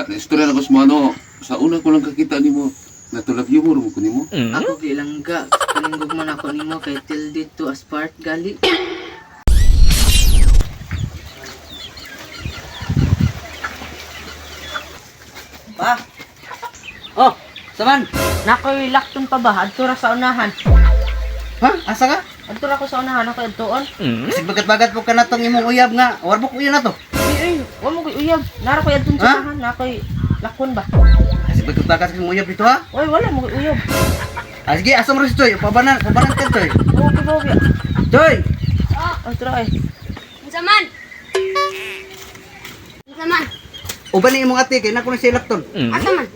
Sa istorya na ko sa ano, sa una ko lang kakita nimo, natulagyo mo ko nimo. Ako gilangga, kanang man ako nimo kay till dito as part gali. Pa. Oh, saman. Nakoy lakton pa ba adto ra sa unahan. Ha? Asa ka? Adto ra ko sa unahan ako adtoon. Kasi bagat-bagat po ka na tong imong uyab nga. War mo ko na to. Ay, ay, wa mo koy uyab. Nara koy adton Ha? sa unahan, nakoy lakon ba. Kasi bagat-bagat ka imong uyab dito ha. Oy, wala mo koy uyab. Ah, sige, asa mo rin si Choy? Pabanan, pabanan ka, Choy. Okay ba okay. Choy! Adto ra ay. Unsa man? Unsa man? Uban ni imong ate kay nako ni siya lakton. Asa man?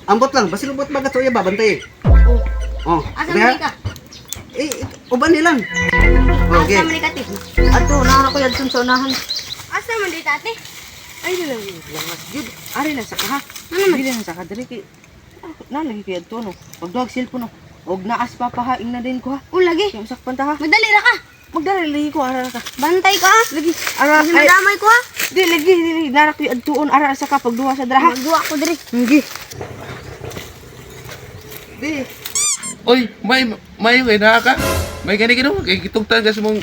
Ambot lang, basil ubot bagat sa uyab ba bantay. Oh, Oh, Asa sabi, ha? man ka? Eh, uban ni lang. Okay. Asa man ka, te? Adto nara koy adton sa unahan. Asa man dito, ate? Ay, lang langas jud. Ari lang sa ka ha. Ano man? Dili lang sa ka diri kay ah, na lagi kay adto no. Pagduhag cellphone no. Og naas papa ha, ingna din ko ha. Oh, lagi. Kay usakpan ta ha. Madali ra ka. Magdala lagi ko ara ka. Bantay ka, ha? Lagi ara Kasi ay, madamay ko, ha? di lagi di lagi nara koy adtuon ara sa ka pagduha sa dra ha. Magduwa ko diri. Hindi. Di. Oy, may kay naa ka. May gani kino kay gitugtan ka sa mong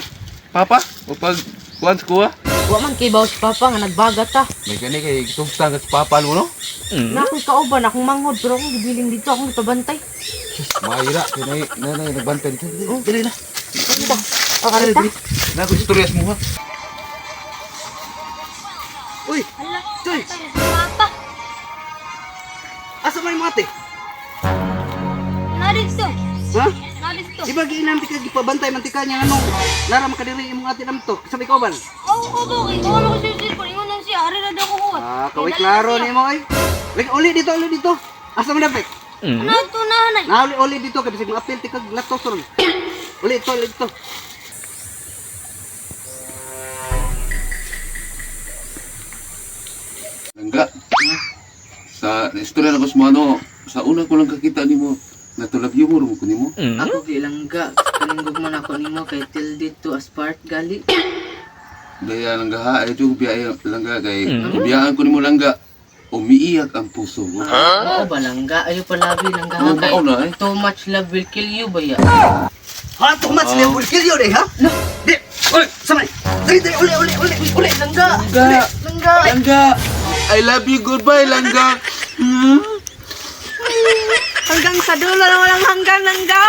papa o pag kuan sa kuha. Wa man kay bawo si papa nga nagbagat ta. May gani kay gitugtan ka sa papa mo no. Na ako'y kauban akong manghod pero akong gibiling dito akong gipabantay. Mahira kay nay nanay nagbantay dito. Oh, dili na. Ano ba? Ah, ara ta. Na ko istorya sa muha. Uy, Hala. Choy, Papa, asa man imong ate? na dito. Ha? Na dito. Di ba giinam ti ka gipabantay man ti ka niya anong nara makadiri imong ate namto. Sabi ko ban. Oo, ko ba? Kay kuha ko siya cellphone. Ingon lang siya. Ari ra daw ko kuha. Ah, kaway klaro nimo oy. Like uli dito, uli dito. Asa man dapit? Ano ito na hanay? Nauli uli dito kay bisag maapil ti kag latos ron. Uli ito, uli dito. Langga. Sa istorya na ko sa ano, sa una ko lang kakita nimo, natulagyo mo ko nimo. Ako gilangga kanang man ako nimo kay till dito as part gali. Daya langga ha, ay jud biya langga kay biyaan ko nimo langga. Umiiyak ang puso ko. Ha? Mao ba langga? Ayo palabi langga ha Oo, kay mao na, eh. too much love will kill you ba ya? Ha, too much love will kill you day, ha? No. Di. Oy, samay. Dali, dali, uli, uli, uli, uli. Langga! Langga! Langga! Langga! I love you, goodbye, langga! Hanggang sa dulo na walang hanggan langga!